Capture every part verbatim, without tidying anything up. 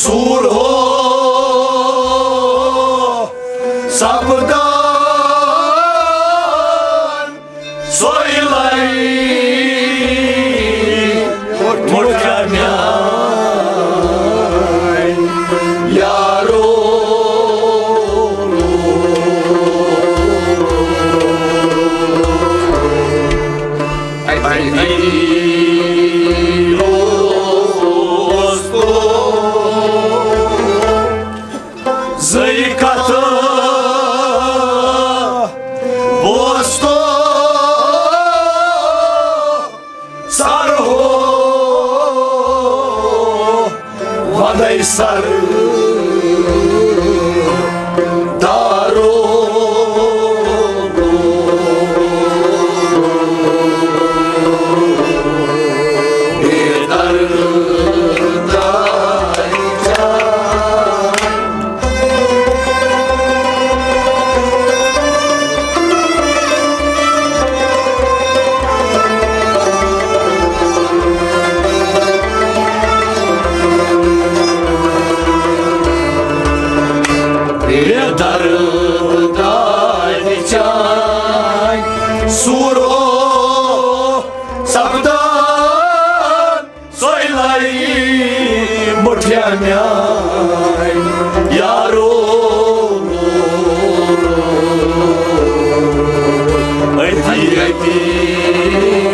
ژوٗر ہو سپدان سۄے لَے مُٹھیا میٛانہِ یارو۔ اَتی روزتو زٕے کتھٕ بوزتو سر ہو وندے سر دارو۔ بے درد بے درد دادِ چانہِ سوٗر او سپدان سۄے لَے مُٹھیا میٛانہِ یارو۔ أتی أتی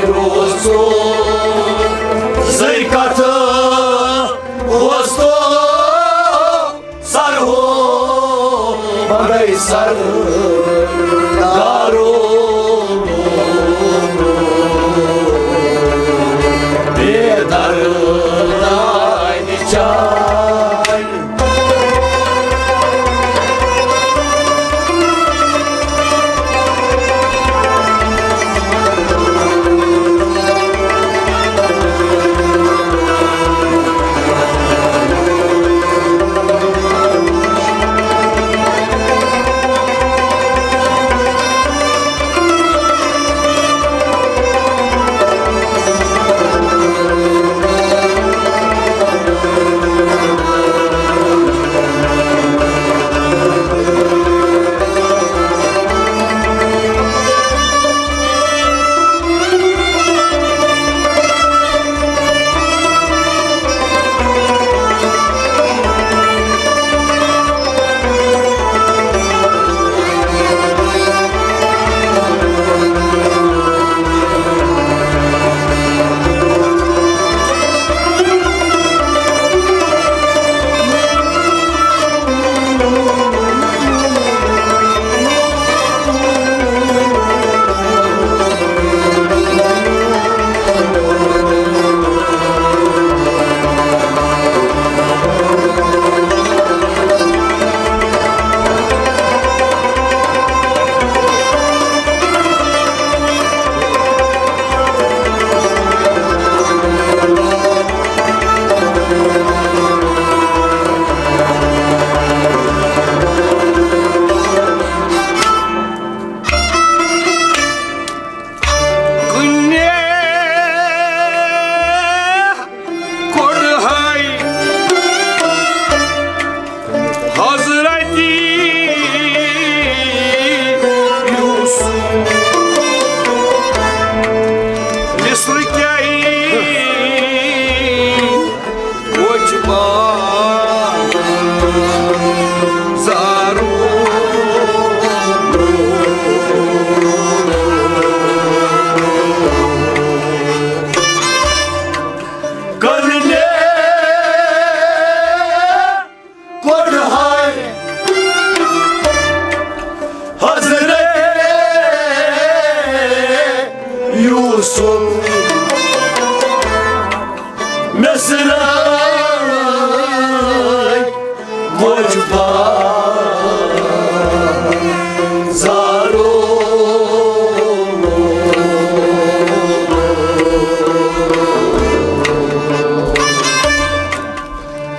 روزو زٕے کتھٕ بوزتو سر ہو بندے سر دارو۔ بے درد دادِ چانہِ کُنے کوٚڑہَے حضرت یوسف مثل کیٛاہ وُچھ بازارو۔ کٔرنہِ کوٚڑہَے حضرت یوسف مصرٕے مُجبا زارو۔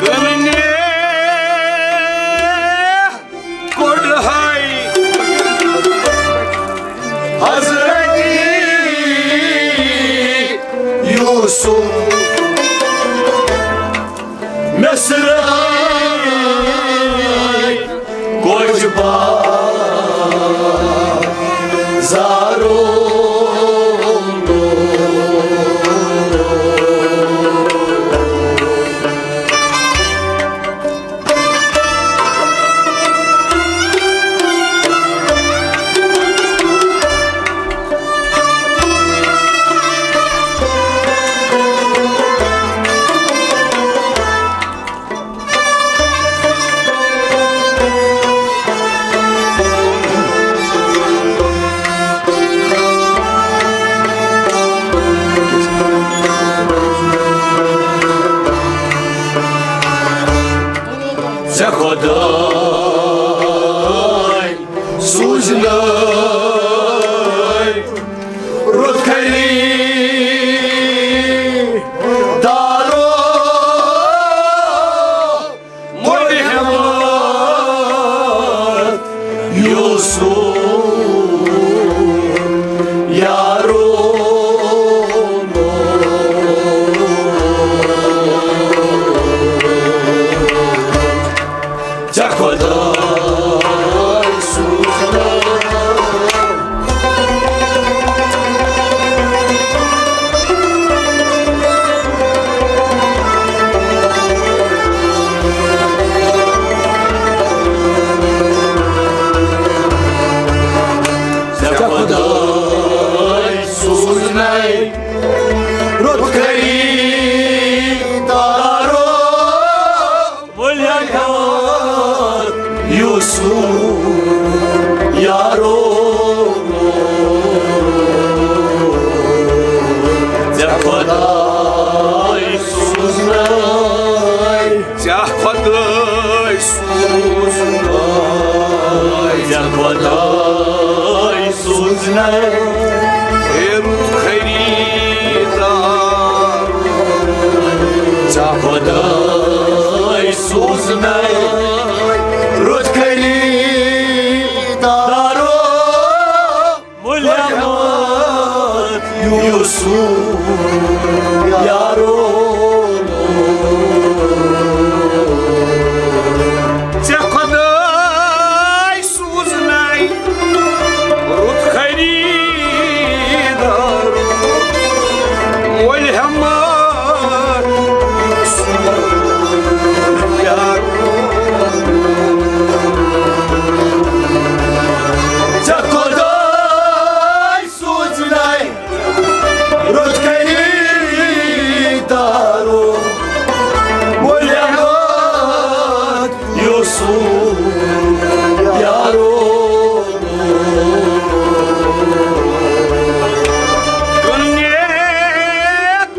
کٔرنہِ کوٚڑہَے حضرت یوسف مصرٕے زارو۔ ژےٚ خۄداے سوٗزنَے رُت خریٖدارو، مُلہِمت یوسُف یارو۔ ژےٚ خۄداے سوٗزنَے۔ ژےٚ خۄداے سوٗزنَے رُت خریٖدارو، مُلہِمت یوسُف یارو۔ ژےٚ خۄداے سوٗزنَے، ژےٚ خۄداے سوٗزنَے، ژےٚ خۄداے سوٗزنَے رُت خریٖدار۔ ژےٚ خۄداے سوٗزنَے رُت خریٖدارو، مُلہِمت یوسُف یارو۔ ژےٚ خۄداے سوٗزنَے رُت خریٖدار، مُلہِمت یوسُف یارو۔ ژےٚ خۄداے سوٗزنَے رُت خریٖدارو، مُلہِمت یوسُف یارو۔ کٕننہِ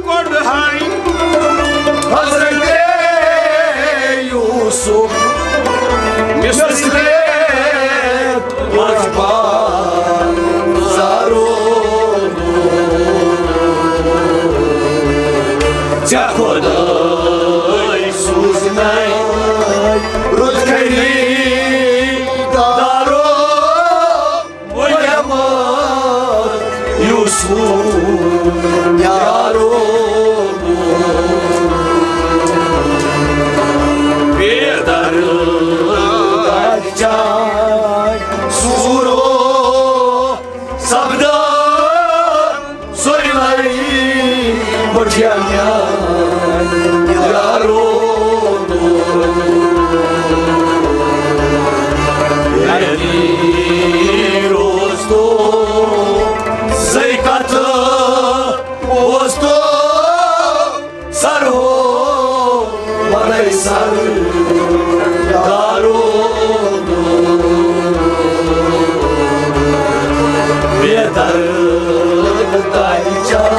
کوٚڑہَے حضرت یوسُف مِصرِ منٛز بازارو۔ ژےٚ خۄداے سوٗزنَے رُت خریٖدارو، مُلہِمت یوسُف یارو۔ بے درد چاے سوٗرو سپدان سُرمئی بٹھیا میان یارو۔ یعنی روز تو زئی کتھ اوس تو سر ہو بنائی سر دارو۔ بے درد تائی چار۔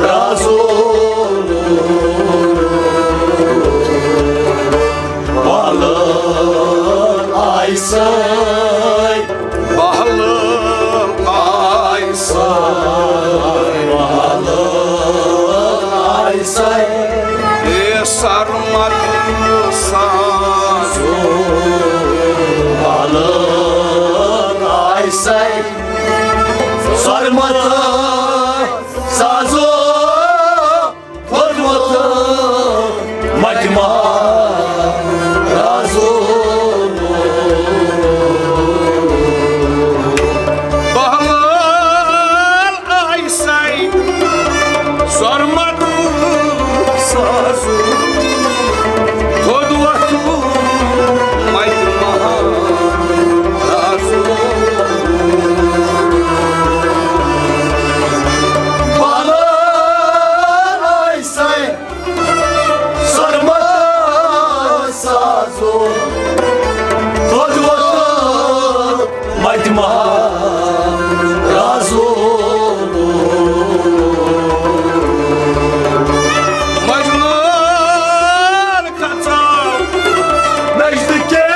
رازو بالن آیہِ سَے، بالن آیہِ سَے، بالن آیہِ سَے۔ اے سرمد سازو، بالن آیہِ سَے۔ سرمد سازو، خدمت مجمع رازو۔ بہلال آیہِ سَے، سرمد سازو، خدمت مجمع رازو۔ بہلال آیہِ سَے، سرمد سازو، خدمت مجمع رازو۔ مجنون کھژاو نزدیکے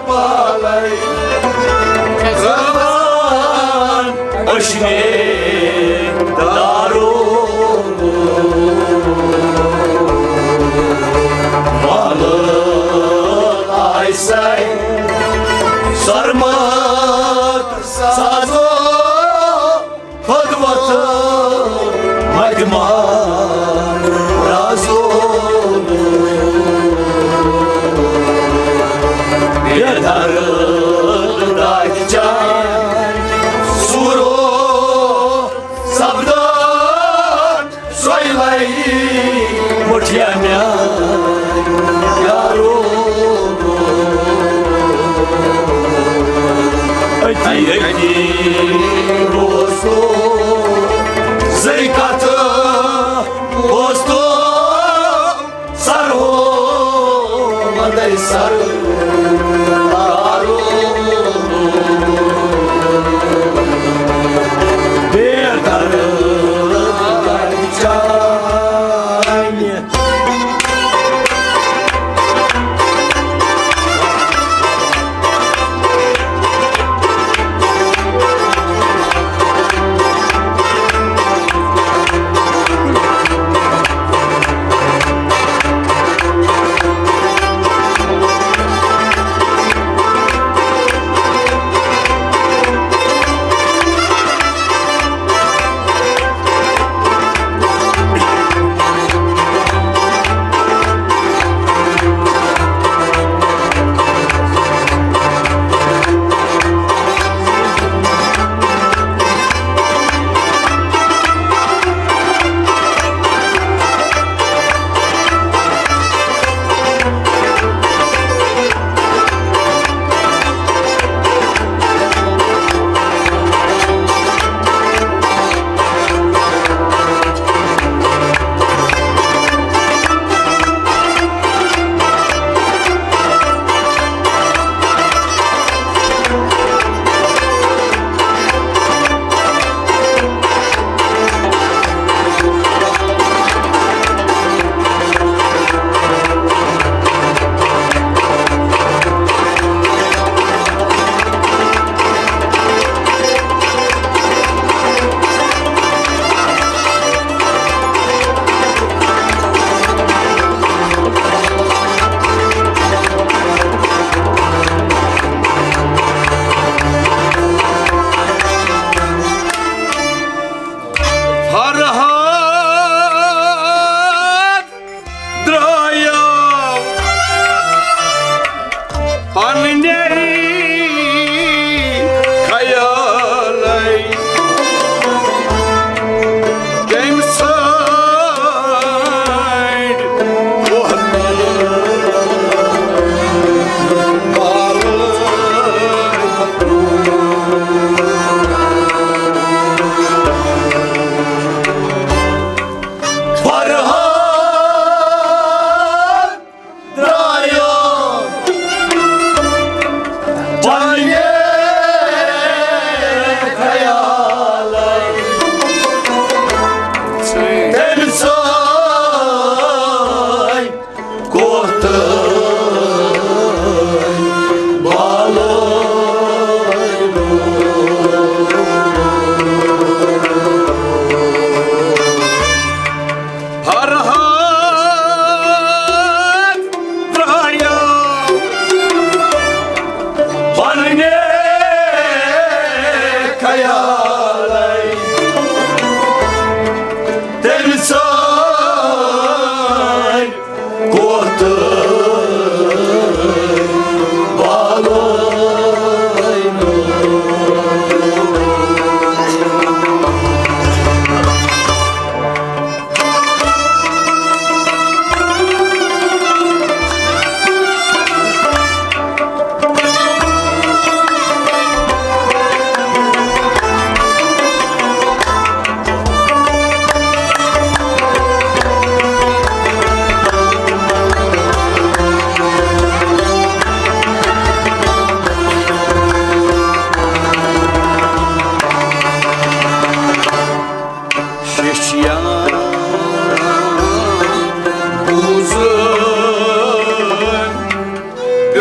بالے، زبان اشنے دارو۔ مالن آیہِ سَے، سرمد سازو، خدمت مجمع رازو۔ بے درد دادِ جان سورو سپدان سۄے لَے مُٹھیا میٛانہِ یارو۔ أتی أتی بوزتو زٕے کتھٕ، بوزتو سر ہو مدے سر تارو۔ بے درد چانہِ۔ فرہاد درٛایو پننہِ خیالے تٔمۍ سٕنٛدۍ وۄتھٕ بالہٕ۔ فرہاد درٛایو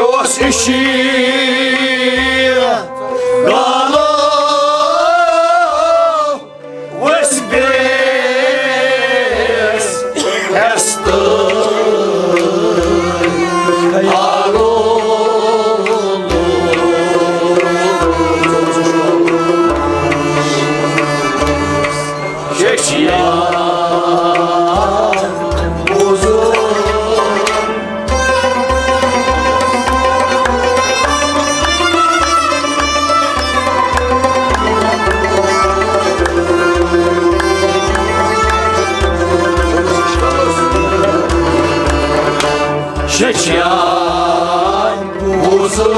اوس شیٖر گالو ؤسۍ بیٚیِس ہٮ۪س تہٕ آلو۔ شیشیا بوزو۔ شیشیا بوزو۔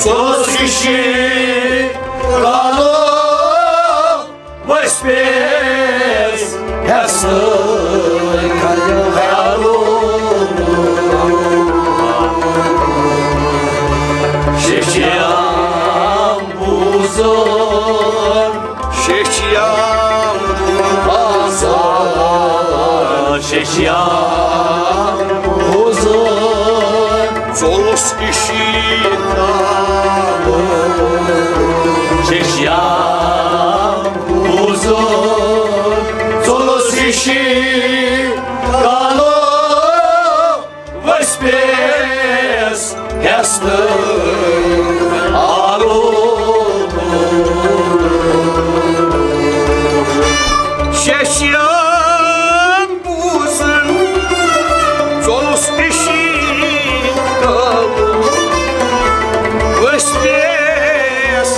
ژوٚلُس شیشی کالو ؤسۍ پیٚیِس ہٮ۪س خیالو۔ شیشیام بوزُن، شیشیام آسا، شیشیام بوزُن۔ ژوٚلُس شیٖتال۔ شیشیام بوزُن۔ ژوٚلُس شیٖتالو ؤسۍ پیٚیِس ہٮ۪س تہٕ آلو۔ شیشیام بوزُن، ژوٚلُس شیٖتال۔ ؤسۍ پیٚیِس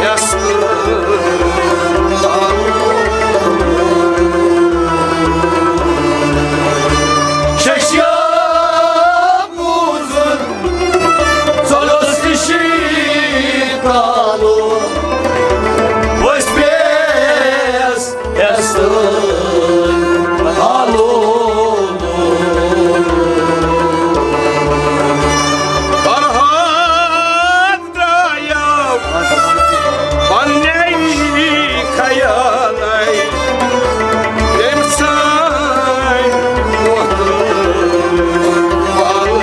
ہٮ۪س تہٕ آلو۔ شیشیام بوزُن، ژوٚلُس شیٖتالو۔ ؤسۍ پیٚیِس ہٮ۪س تہٕ آلو۔ فرہاد درٛایو پننے خیالے، ییٚمہِ سان وۄتھُن والے۔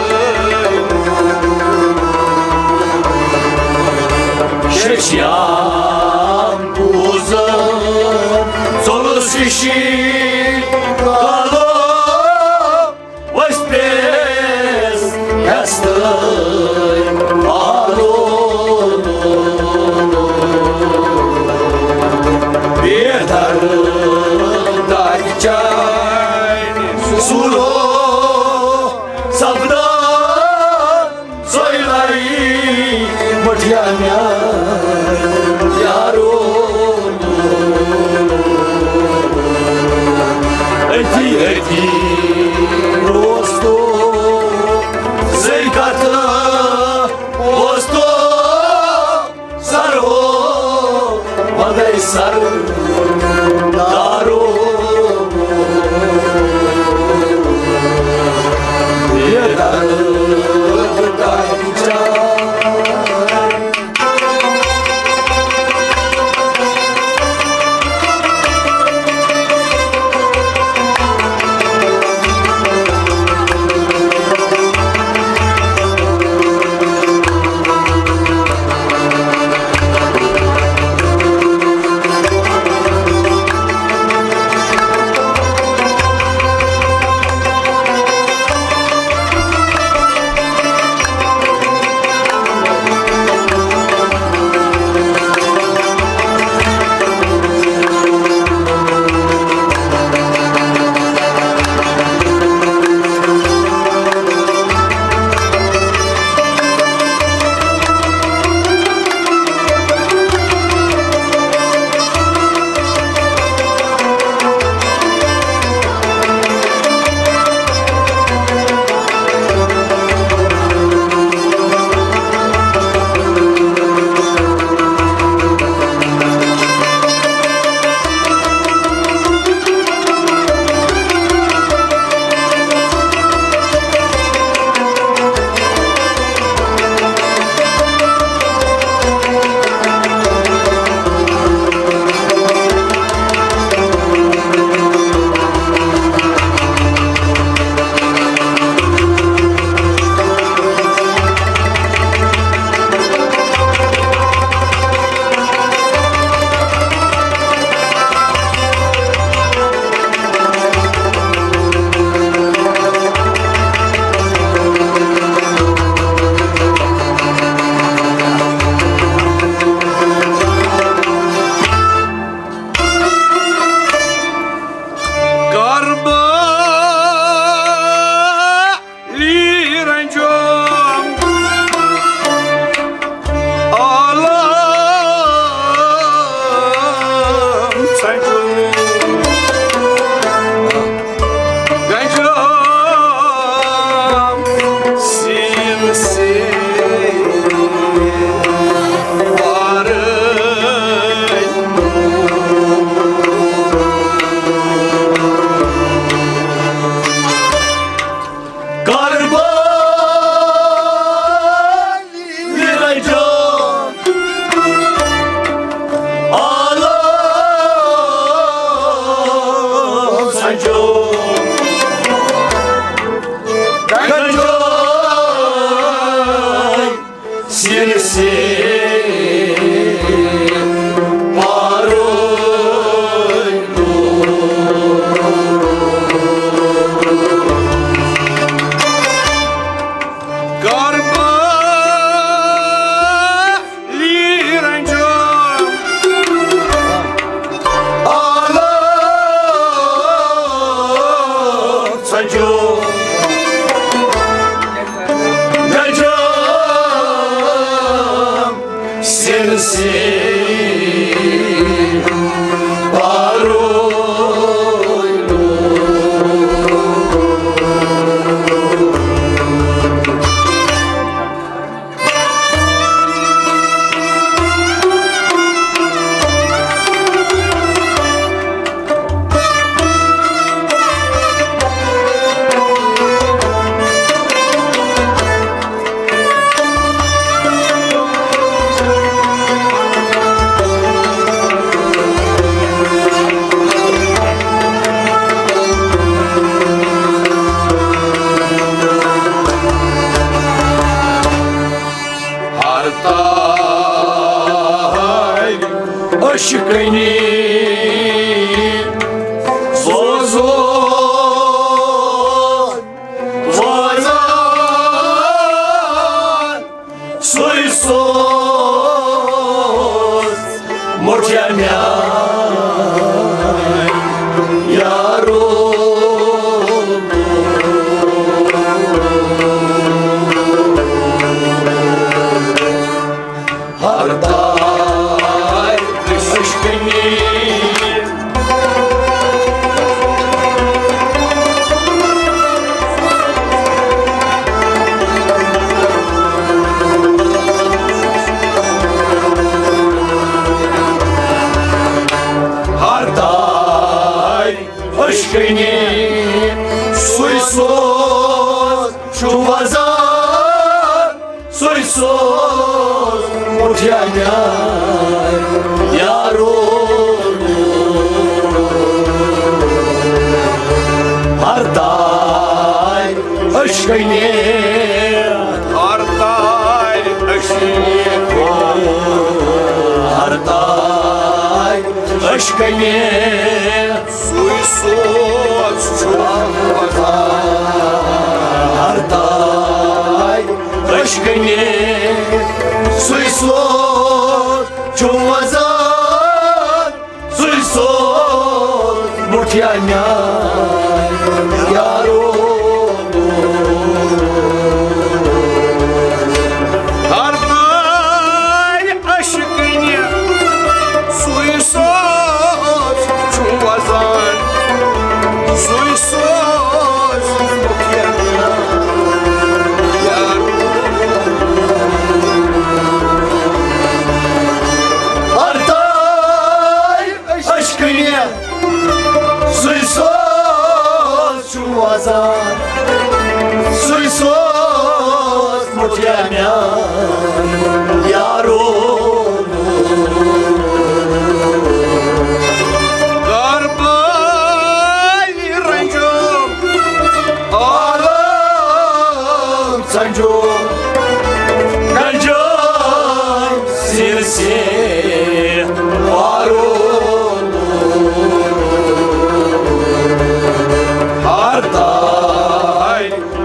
شیشیام بوزُن، ژوٚلُس شیٖتالو۔ ؤسۍ پیٚیِس ہٮ۪س تہٕ آلو۔ بے درد دادِ چانہِ سُلو سپدان۔ سۄے لڑی مٹھیا میان یارو۔ أتی أتی روز تو زٕے کتھ اوس تو سر ہو مدے سر دارو۔ یہ درد عشقنی سوزو وازان سُے سوز مُٹھیا میٛانہِ یارو۔ ہر دار عشقنی ہر دار عشقنی سُے سوز چھُ وزان، سُے سوز مُٹھیا میٛانہِ یارو۔ ہر دار عشقنی، ہر دار عشقنی، ہر دار عشقنی۔ سُے سوز چھُ وزان۔ ہر دار عشقنی، سُے سوز چھُ وزان، سُے سوز مُٹھیا میٛانہِ یارو۔ ہر دار عشقنی سُے سوز چھُ وزان، سُے سوز مُٹھیا یارو۔ ہر دار عشقنی سُے سوز چھُ وزان، سُے سوز مُٹھیا میٛانہِ یارو۔ کر بٲلۍ رنجو عالم سنجو، گنجان سیر سے پارو۔ ہر دار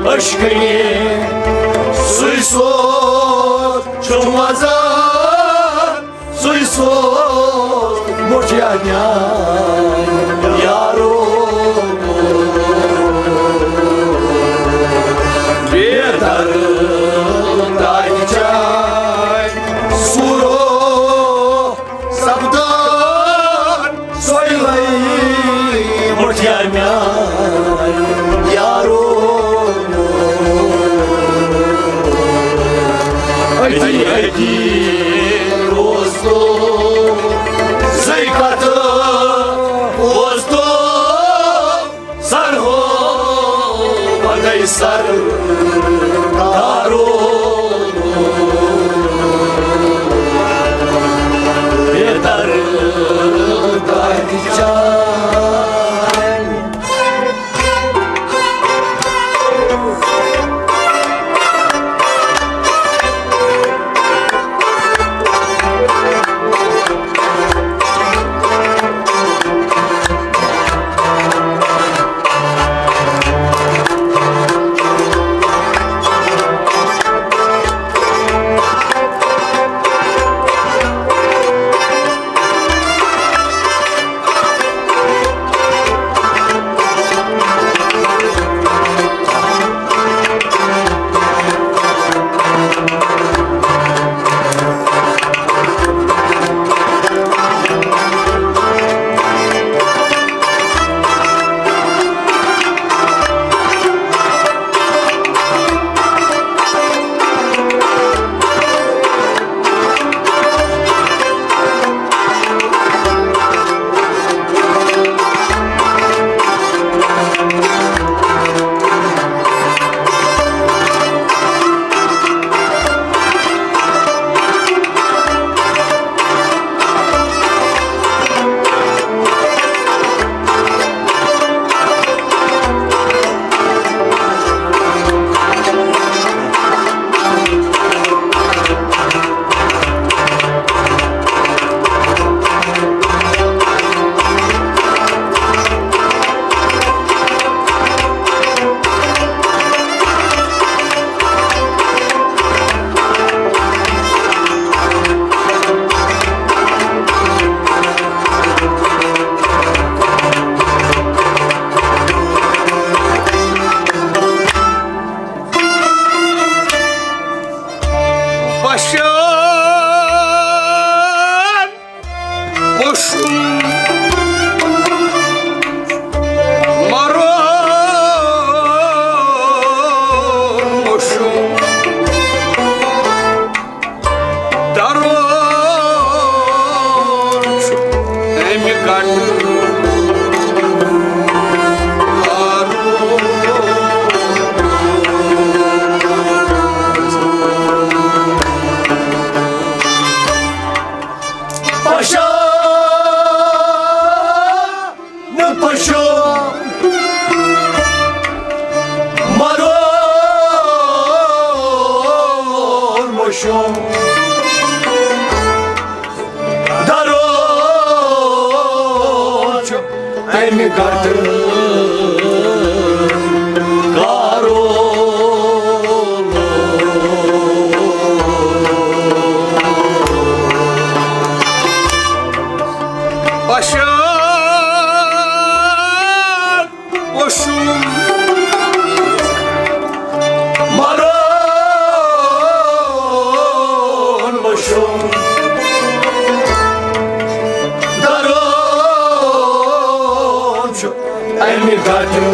عشقنی سُے سوز چھُ وزان، سُے سوز مُٹھیا میٛانہِ یارو۔ بے درد دادِ چاے سوٗرو سپدان، سۄے لَے مُٹھیا میٛانہِ یارو۔ ییٚتی روز تو زٕے کتھٕ اوس تو سرہو پدے سر دارو بیتر دادِ چانہِ۔ پشان پوشم، مرون پوشم، درون چھُ امہِ گٹہٕ۔ پشان پشو مرون مشو درون چھُ امہِ گٹہٕ کارو۔ پشان پوشم مرون مشم درون چھُ امہِ گٹہٕ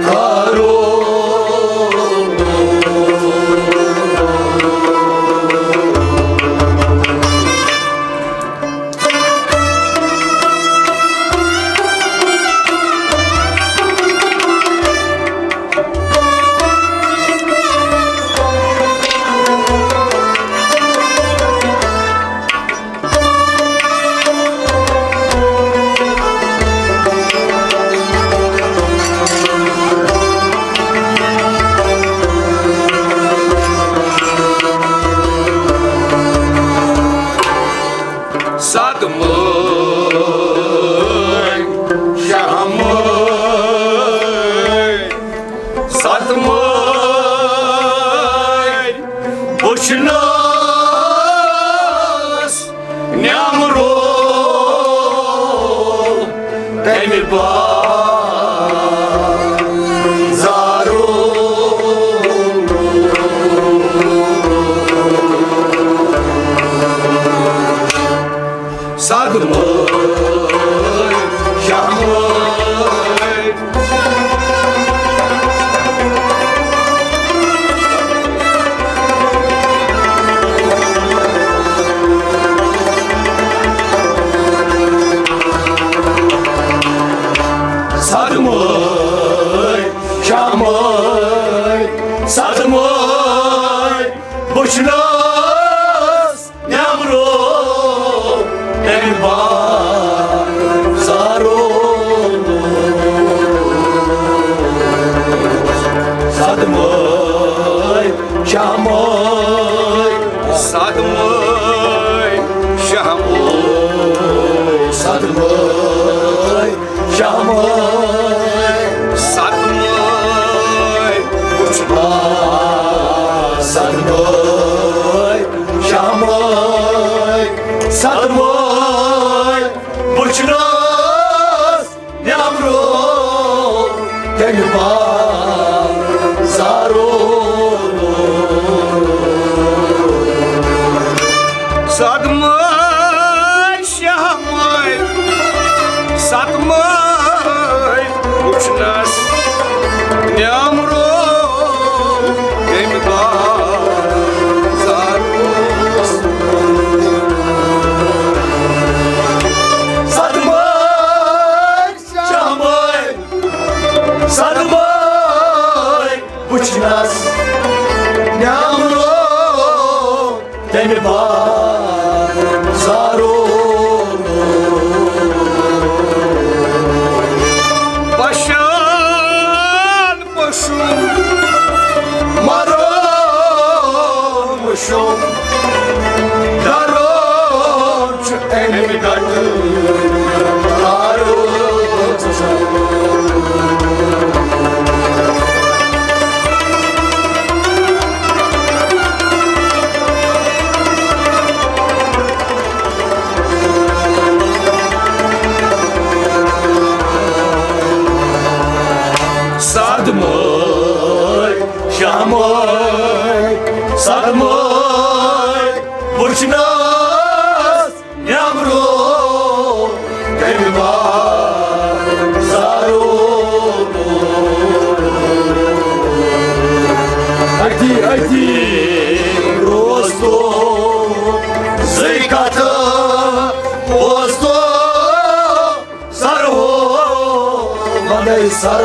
کارو۔ صدمہٕ شہمہٕ صدمہٕ وٕچھنَس نیامرو تمہِ بازارو۔ صدمہٕ شہمہٕ وٕچھنَس نیامرو تٔمۍ بازارو۔ صدمے شہمے، صدمے شہمے، صدمے شہمے، صدمے وٕچھنَس، صدمے شہمے، صدمے وٕچھنَس نیامرو تٔمۍ بازارو۔ صدمے شہمے، صدمے وٕچھنَس نیامرو تٔمۍ بازارو۔ صدمے شہمے، صدمے وٕچھنَس نیامرو تٔمۍ بازارو۔ پشان پوشُن مرون وٕچھُن، درون چھُ اَمہِ گٹہٕ تارو۔ صدمے شہمے، صدمے وٕچھنَس نیامرو تٔمۍ بازارو۔ أتی، أتی روز تو زٕے کتھٕ بوز تو سرو، وندے سر